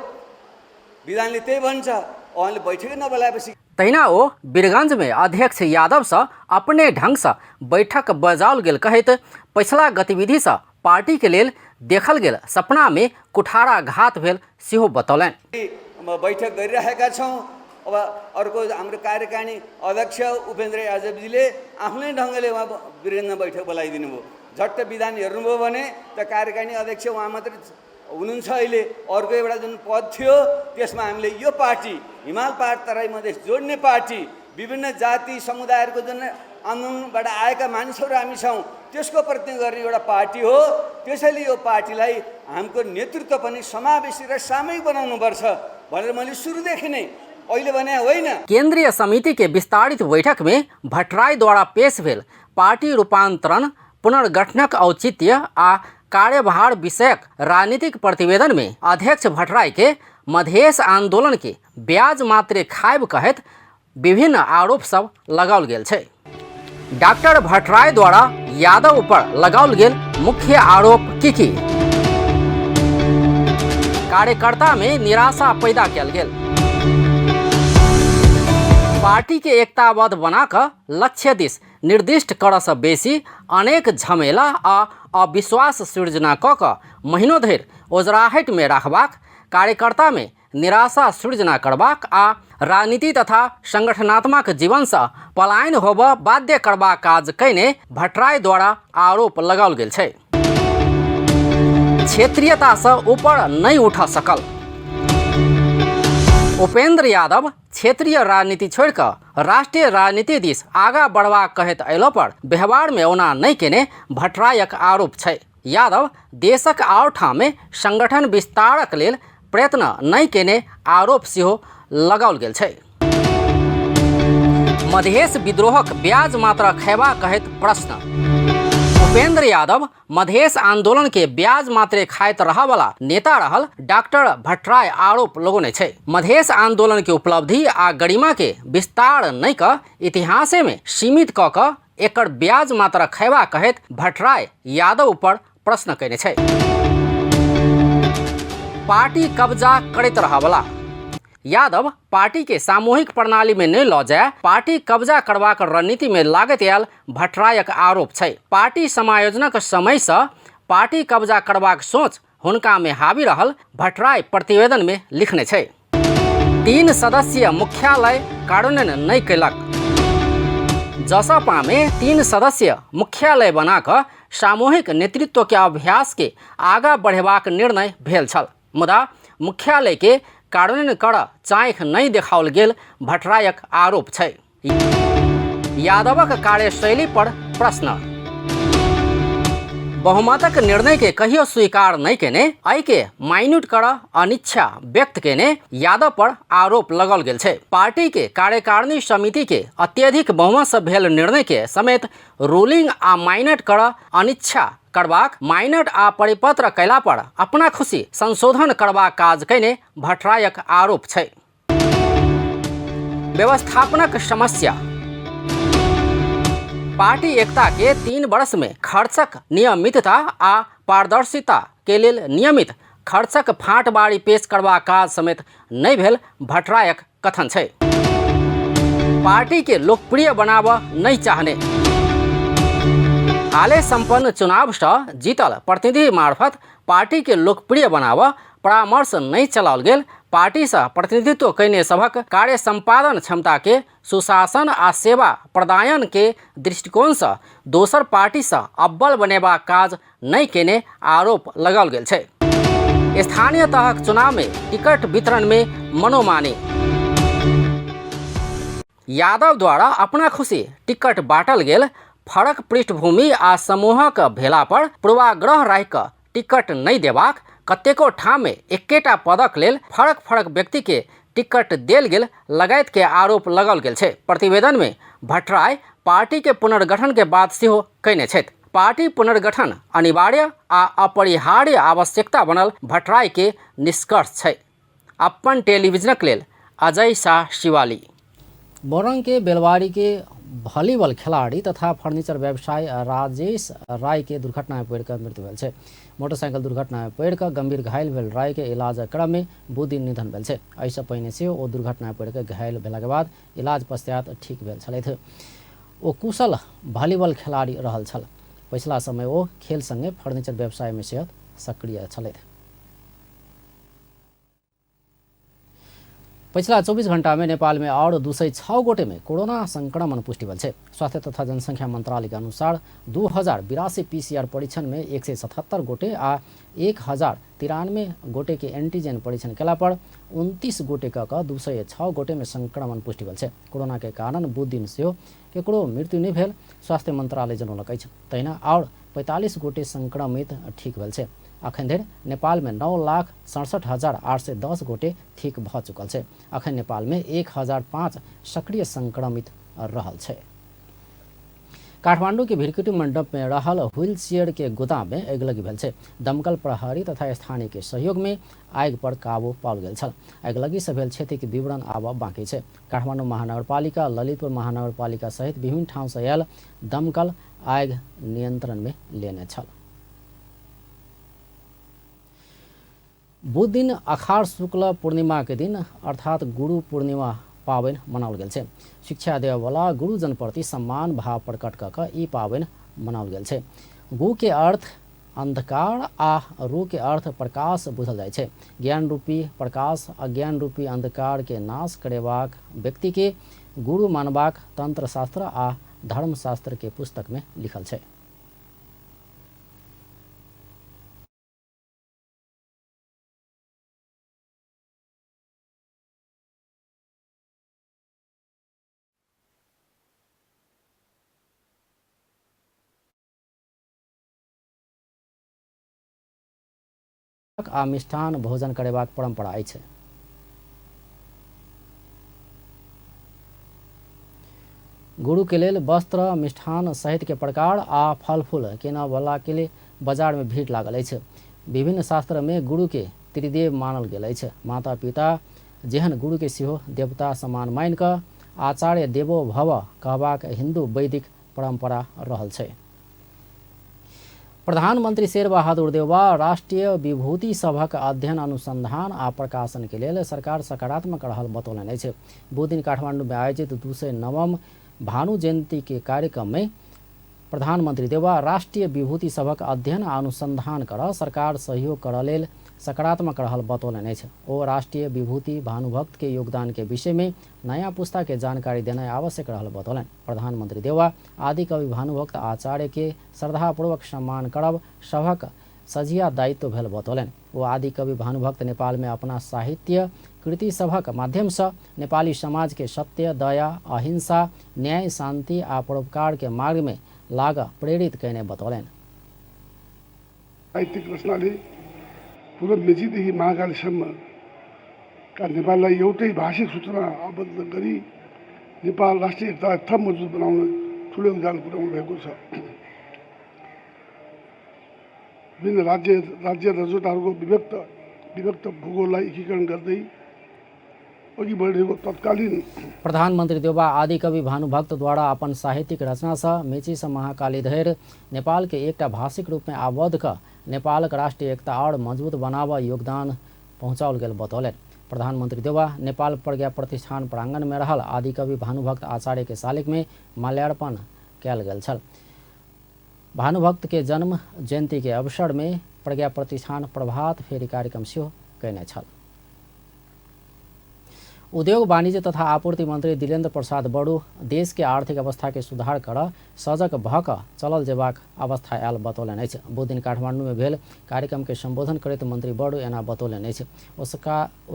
विधानले त्यही भन्छ। उहाँले बैठकै नबोलाएपछि तहिना ओ वीरगंज में अध्यक्ष यादव से अपने ढंग से बैठक बजाओल गेल कहैत पछिला गतिविधि से पार्टी के लेल देखल गेल सपना में कुठाराघात भेल सेहो बतौलनि। बैठक गरिरहेका छौँ। अब अर्को हाम्रो कार्यकारिणी अध्यक्ष उपेन्द्र यादवजीले आफ्नै ढङ्गले उहाँ वीरगञ्जमा बैठक बोलाइदिनु भयो। झट्ट विधान हेर्नुभयो भने त कार्यकारिणी अध्यक्ष उहाँ मात्रै हुनुहुन्छ। अहिले अर्को एउटा जुन पद थियो, त्यसमा हामीले यो पार्टी हिमाल पहाड तराई मधेस जोड्ने पार्टी, विभिन्न जाति समुदायहरूको जुन आन्दोलनबाट आएका मानिसहरू हामी छौँ, त्यसको प्रतिनिधित्व गर्ने एउटा पार्टी हो। त्यसैले यो पार्टीलाई हाम्रो नेतृत्व पनि समावेशी र सामूहिक बनाउनुपर्छ भनेर मैले सुरुदेखि नै, अहिले भने होइन। केंद्रीय समिति के विस्तारित बैठक में भट्टराई द्वारा पेश भेल पार्टी रूपांतरण, पुनर्गठनक औचित्य आ कार्यभार विषयक राजनीतिक प्रतिवेदन में अध्यक्ष भट्टराई के मधेश आंदोलन के ब्याज मात्रे खायब कहैत विभिन्न आरोप सब लगाओल गेल छै। डॉक्टर भट्टराई द्वारा यादव पर लगाओल गेल मुख्य आरोप की की? कार्यकर्ता में निराशा पैदा कयल गेल, पार्टी के एकताबद्ध बनाकऽ लक्ष्य दिस निर्दिष्ट करऽसँ बेसी अनेक झमेला आ अविश्वास सृजना कऽ कऽ महीनो धरि ओझराहटिमे राखबाक, कार्यकर्तामे निराशा सृजना करबाक आ राजनीति तथा संगठनात्मक जीवनसँ पलायन होबऽ बाध्य करबाक काज कयने भट्टराई द्वारा आरोप लगाओल गेल छै। क्षेत्रीयतासँ ऊपर नहि उठऽ सकल उपेंद्र यादव क्षेत्रीय राजनीति छोड़ि कऽ राष्ट्रीय राजनीति दिस आगाँ बढ़बाक कहैत अयलो पर व्यवहारमे ओना नहि केने भट्टरायक आरोप छै। यादव देशक आओर ठाममे संगठन विस्तारक लेल प्रयत्न नहि केने आरोप सेहो लगाओल गेल छै। मधेश विद्रोहक ब्याज मात्र खयबा कहैत प्रश्न। उपेंद्र यादव मधेश आंदोलन के ब्याज मात्रे खाइत रहऽवला नेता रहल डॉक्टर भट्टराई आरोप लगौने छै। मधेश आंदोलन के उपलब्धि आ गरिमा के विस्तार नहि कऽ इतिहासे में सीमित कऽ कऽ एकर ब्याज मात्र खयबा कहैत भट्टराई यादव पर प्रश्न कयने छै। पार्टी कब्जा करैत रहऽवला यादव पार्टी के सामूहिक प्रणाली में नहि लऽ जाय पार्टी कब्जा करबाक रणनीति में लागैत आयल भट्टरायक आरोप छै। पार्टी समायोजनक समयसँ पार्टी कब्जा करबाक सोच हुनका में हावी रहल भट्टराय प्रतिवेदन में लिखने छै। 3 सदस्यीय मुख्यालय कार्यान्वयन नहि कयलक। जसपा में 3 सदस्यीय मुख्यालय बना कऽ सामूहिक नेतृत्व के अभ्यास के आगाँ बढ़ेबाक निर्णय भेल छल, मुदा मुख्यालय के कार्यान्वयन कर चाँखि नहि देखाओल गेल भट्टरायक आरोप छै। यादवक कार्यशैली पर प्रश्न। बहुमतक निर्णय के कहियो स्वीकार नहि केने, एहिके माइन्यूट कर अनिच्छा व्यक्त केने यादव पर आरोप लगाओल गेल छै। पार्टी के कार्यकारिणी समिति के अत्यधिक बहुमत से भेल निर्णय के समेत रूलिंग आ माइनट कर अनिच्छा करबाक, माइनट आ परिपत्र कयला पर अपना खुशी संशोधन करबाक काज कयने भट्टरायक आरोप छै। व्यवस्थापनक समस्या। पार्टी एकता के 3 वर्ष में खर्चक नियमितता आ पारदर्शिता के लेल नियमित खर्चक फाँटबारी पेश करबाक काज समेत नहि भेल भट्टरायक कथन छै। पार्टी के लोकप्रिय बनाबऽ नहि चाहने। हाले सम्पन्न चुनावसँ जीतल प्रतिनिधि मार्फत पार्टी के लोकप्रिय बनाबऽ परामर्श नहि चलाओल गेल, पार्टीसँ प्रतिनिधित्व कयने सभक कार्य सम्पादन क्षमता के सुशासन आ सेवा प्रदायन के दृष्टिकोणसँ दोसर पार्टीसँ अव्वल बनेबाक काज नहि केने आरोप लगाओल गेल छै। स्थानीय तहक चुनाव में टिकट वितरण में मनोमानी। यादव द्वारा अपना खुशी टिकट बाँटल गेल, फरक पृष्ठभूमि आ समूहक भेला पर पूर्वाग्रह राखि कऽ टिकट नहि देबाक, कतेको ठाममे एकेटा पदक लेल फरक फरक व्यक्ति के टिकट देल गेल लगायत के आरोप लगाओल गेल छै। प्रतिवेदन में भट्टराई पार्टी के पुनर्गठन के बाद सेहो कयने छथि। पार्टी पुनर्गठन अनिवार्य आ अपरिहार्य आवश्यकता बनल भट्टराई के निष्कर्ष छै। अपन टेलीविजनक लेल अजय शाह शिवाली। मोरंग के बेलवारी के वॉलीबॉल खिलाड़ी तथा फर्नीचर व्यवसायी राजेश राय के दुर्घटना में पड़िकऽ मृत्यु भेल छै। मोटरसाइकिल दुर्घटना में पड़िकऽ गंभीर घायल भेल राय के इलाज क्रम में बुध दिन निधन भेल छै। एहिसँ पहिने सेहो ओ दुर्घटना में पड़िकऽ घायल भेलाके बाद इलाज पश्चात ठीक भेल छलथि। ओ कुशल वॉलीबॉल खिलाड़ी रहल छल। पछिला समय ओ खेल संगे फर्नीचर व्यवसाय में सेहो सक्रिय छलथि। पछिला 24 घंटा में नेपाल में और 206 गोटे में कोरोना संक्रमण पुष्टि भेल छै। स्वास्थ्य तथा जनसंख्या मंत्रालय के अनुसार 2082 पीसीआर परीक्षण में 177 गोटे आ 1093 गोटे के एंटीजन परीक्षण केला पर 29 गोटे क 206 गोटे में संक्रमण पुष्टि भेल छै। कोरोना के कारण बुध दिन सेहो केकरो मृत्यु नहि भेल स्वास्थ्य मंत्रालय जनौलक अछि। तहिना और 45 गोटे संक्रमित ठीक भेल छै। अखन धरि नेपाल में 9,67,810 गोटे ठीक भ चुकल छै। अखन नेपाल में 1005 सक्रिय संक्रमित रहल छै। काठमांडू के भिरकुटी मंडप में रहल व्हील चेयर के गोदाम में अगिलगी भेल छै। दमकल प्रहरी तथा स्थानीय के सहयोग में आगि पर काबू पाओल गेल छल। अगिलगी से भेल क्षति के विवरण आब बाकी छै। काठमांडू महानगरपालिका, ललितपुर महानगरपालिका सहित विभिन्न ठाउँ से आयल दमकल आगि नियंत्रण में लेने छल। बुध दिन अखाड़ शुक्ल पूर्णिमा के दिन अर्थात गुरु पूर्णिमा पाबनि मनाओल गेल छै। शिक्षा देववाला गुरुजन प्रति सम्मान भाव प्रकट कऽ कऽ ई पाबनि मनाओल गेल छै। गु के अर्थ अंधकार आ रू के अर्थ प्रकाश बुझल जाइ छै। ज्ञान रूपी प्रकाश अज्ञान रूपी अंधकार के नाश करेबाक व्यक्ति के गुरु मानबाक तंत्रशास्त्र आ धर्मशास्त्र के पुस्तक में लिखल छै। आ मिष्ठान भोजन करेबाक परंपरा अछि। गुरु के लेल वस्त्र, मिष्ठान सहित के प्रकार आ फल फूल केना वाला के लिए बाजार में भीड़ लागल अछि। विभिन्न शास्त्र में गुरु के त्रिदेव मानल गेल अछि। माता पिता जेहन गुरु के सेहो देवता समान मान कऽ आचार्य देवो भव कहबाक हिंदू वैदिक परंपरा रहल छै। प्रधानमंत्री शेरबहादुर देउवा राष्ट्रीय विभूति सभक अध्ययन अनुसंधान आ प्रकाशन के लेल सरकार सकारात्मक रहल बतौलनि अछि। बुध दिन काठमांडू में आयोजित 209वां भानु जयंती के कार्यक्रम में प्रधानमंत्री देउवा राष्ट्रीय विभूति सभक अध्ययन आ अनुसंधान कर सरकार सहयोग कर लेल सकारात्मक रहल बतौलनि अछि। ओ राष्ट्रीय विभूति भानुभक्त के योगदान के विषय में नया पुस्ता के जानकारी देनाइ आवश्यक रहल बतौलनि। प्रधानमंत्री देउवा आदिकवि भानुभक्त आचार्य के श्रद्धापूर्वक सम्मान करब सभक सझिया दायित्व भेल बतौलनि। ओ आदिकवि भानुभक्त नेपाल में अपना साहित्य कृति सभक माध्यम से नेपाली समाज के सत्य, दया, अहिंसा, न्याय, शांति आ परोपकार के मार्ग में लाग प्रेरित कयने बतौलनि। साहित्यिक रचनाले पूर्व मेचीदेखि महाकालीसम्मका नेपाललाई एउटै भाषिक सूत्रमा आबद्ध गरी नेपाल राष्ट्रिय एकतालाई थप मजबुत बनाउन ठुलो योगदान पुर्याउनु भएको छ। विभिन्न राज्य रजौटाहरूको विभक्त भूगोललाई एकीकरण गर्दै अघि बढिरहेको तत्कालीन प्रधानमंत्री देउवा आदिकवि भानुभक्त द्वारा अपन साहित्यिक रचना से मेची से महाकाली धरि नेपाल के एकटा भाषिक रूप में आबद्ध क नेपालक राष्ट्रीय एकता और मजबूत बनाव योगदान पहुँचाओल गेल बतौलनि। प्रधानमंत्री देउवा नेपाल प्रज्ञा प्रतिष्ठान प्रांगण में रहल आदिकवि भानुभक्त आचार्य के शालिक में माल्यार्पण कयल गेल छल। भानुभक्त के जन्म जयंती के अवसर में प्रज्ञा प्रतिष्ठान प्रभात फेरी कार्यक्रम सेहो कयने छल। उद्योग वाणिज्य तथा आपूर्ति मंत्री दिलेन्द्र प्रसाद बडू देश के आर्थिक अवस्था के सुधार कर सजग भऽ कऽ चलल जेबाक अवस्था आयल बतौलनि अछि। बुध दिन काठमांडू में भेल कार्यक्रम के संबोधन करैत मंत्री बडू एना बतौलनि अछि। ओ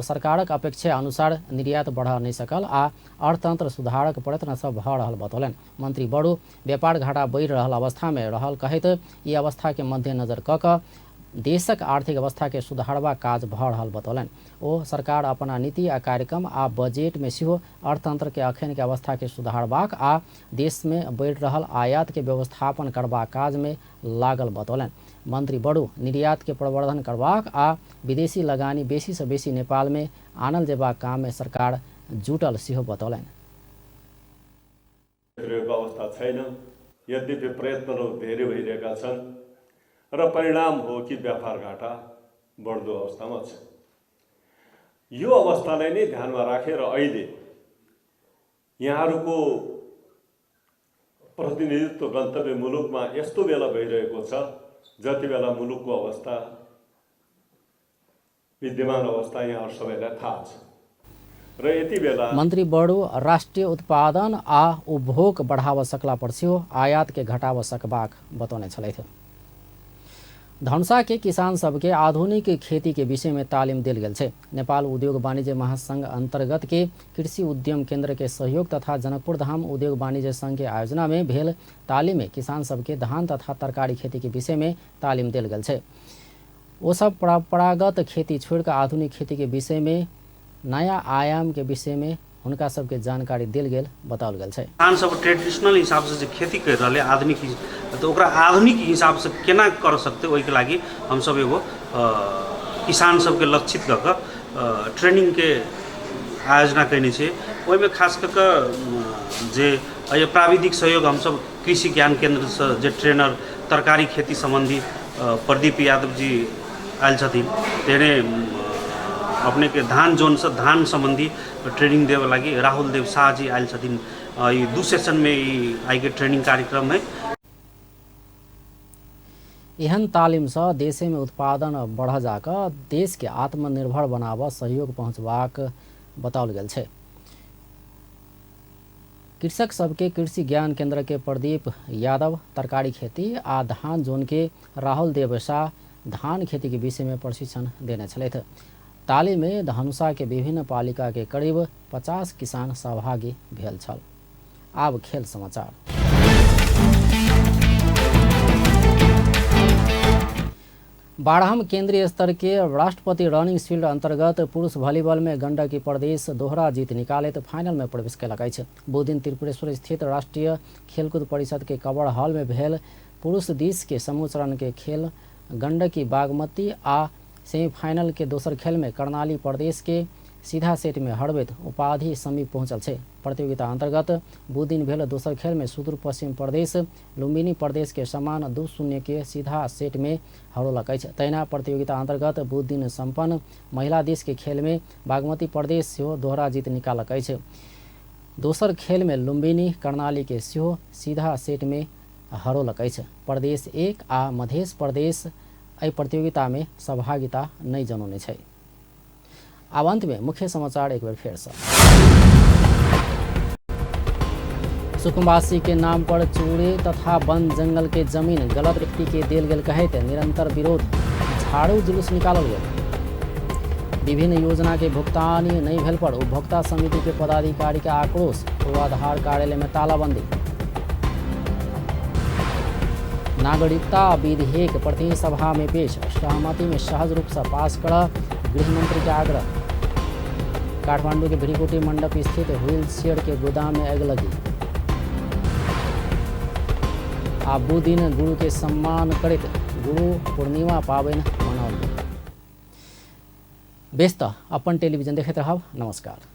सरकारक अपेक्षा अनुसार निर्यात बढ़ा नहि सकल आ अर्थतंत्र सुधारक प्रयत्न सब भऽ रहल बतौलनि। मंत्री बडू व्यापार घाटा बढ़ि रहल अवस्था में रहल कहैत ई अवस्था के मध्यनजर कऽ कऽ देशक आर्थिक अवस्था के सुधारबाक काज भऽ रहल बतौलनि। ओ सरकार अपना नीति आ कार्यक्रम आ बजट में सेहो अर्थतंत्र के अखन के अवस्था के सुधारबाक आ देश में बढ़ि रहल आयात के व्यवस्थापन करबाक काज में लागल बतौलनि। मंत्री बडू निर्यात के प्रवर्धन करबाक आ विदेशी लगानी बेसी से बेसी नेपाल में आनल जेबाक काम में सरकार जुटल सेहो बतौलनि। अवस्था छैन, यद्यपि प्रयत्नहरू धेरै भइरहेका छन् र परिणाम हो कि व्यापार घाटा बढ्दो अवस्थामा छ। यो अवस्थालाई नै ध्यानमा राखेर अहिले यहाँहरूको प्रतिनिधित्व गन्तव्य मुलुकमा यस्तो बेला भइरहेको छ जति बेला मुलुकको अवस्था, विद्यमान अवस्था यहाँहरू सबैलाई थाहा छ र यति बेला मंत्री बडू राष्ट्रिय उत्पादन आ उपभोग बढ़ाव सकला पर सेहो आयात के घटाव सकबाक बतौने छलथि। धनुषा के किसान सबके आधुनिक खेती के विषय में तालिम देल गेल छै। नेपाल उद्योग वाणिज्य महासंघ अंतर्गत के कृषि उद्यम केंद्र के सहयोग तथा जनकपुर धाम उद्योग वाणिज्य संघ के आयोजना में भेल तालिम में किसान सबके धान तथा तरकारी खेती के विषय में तालिम देल गेल छै। ओ सब परंपरागत खेती छोड़िकऽ आधुनिक खेती के विषय में नया आयाम के विषय में हुनका सबके जानकारी देल गेल बताओल गेल छै। किसान सब ट्रेडिशनल हिसाब से जे खेती कर रहलै आधुनिक, तो ओकरा आधुनिक हिसाब से केना कर सकते ओहिके लागि हमसब एगो किसान सबके लक्षित कऽ कऽ ट्रेनिंग के आयोजना कयने छियै। ओहिमे खास कऽ कऽ जे एहि प्राविधिक सहयोग हमसब कृषि ज्ञान केन्द्रसँ जे ट्रेनर तरकारी खेती सम्बन्धी प्रदीप यादव जी आयल छथिन, तेहने अपने के धान जोनसँ धान सम्बन्धी ट्रेनिंग देवे लागि राहुल देव शाह जी आयल छथिन। ई दू सेशन में ई आइके ट्रेनिंग कार्यक्रम है। एहन तालिमसँ देशे में उत्पादन बढ़ जाकऽ देश के आत्मनिर्भर बनाबऽ सहयोग पहुँचबाक बताओल गेल छै। कृषक सबके कृषि ज्ञान केंद्र के प्रदीप यादव तरकारी खेती आ धान जोन के राहुल देव शाह धान खेती के विषय में प्रशिक्षण देने छलथि। ताली में धनुषा के विभिन्न पालिका के करीब 50 किसान सहभागी भेल छल। आब खेल समाचार। बारहम केंद्रीय स्तर के राष्ट्रपति रनिंग शील्ड अंतर्गत पुरुष वॉलीबॉल में गंडकी प्रदेश दोहरा जीत निकालैत फाइनल में प्रवेश कयलक अछि। बुधदिन त्रिपुरेश्वर स्थित राष्ट्रीय खेलकूद परिषद के कवर हॉल में भेल पुरुष दिस के समूह चरण के खेल गंडकी बागमती आ सेमीफाइनल के दोसर खेल में कर्णाली प्रदेश के सीधा सेट में हरबैत उपाधि समीप पहुंचल छै। प्रतियोगिता अंतर्गत बुधदिन भेल दोसर खेल में सुदूर पश्चिम प्रदेश लुम्बिनी प्रदेश के समान 2-0 के सीधा सेट में हरौलक अछि। तहिना प्रतियोगिता अंतर्गत बुधदिन सम्पन्न महिला दिस के खेल में बागमती प्रदेश सेहो दोहरा जीत निकालक अछि। दोसर खेल में लुम्बिनी कर्णाली के सेहो सीधा सेट में हरौलक अछि। प्रदेश 1 आ मध्य प्रदेश एहि प्रतियोगिता में सहभागिता नहीं जनौने छै। आब अंत में मुख्य समाचार एक बेर फेर से। सुकुम्बासी के नाम पर चूड़े तथा वन जंगल के जमीन गलत व्यक्ति के देल गेल कहैत निरंतर विरोध, झाड़ू जुलूस निकालल गेल। विभिन्न योजना के भुगतान नहीं भेल पर उपभोक्ता समिति के पदाधिकारी के आक्रोश, पूर्वाधार कार्यालय में तालाबंदी। नागरिकता विधेयक प्रतिनिधि सभा में पेश, सहमति में सहज रूप से पास कर गृहमंत्री के आग्रह। काठमांडू के भ्रिकुटी मंडप स्थित व्हील चेयर के गोदाम में अगलगी। आ बुधदिन गुरु के सम्मान करैत गुरु पूर्णिमा पाबनि मनाओल गेल। बेस त अपन टेलीविजन देखैत रहब। नमस्कार।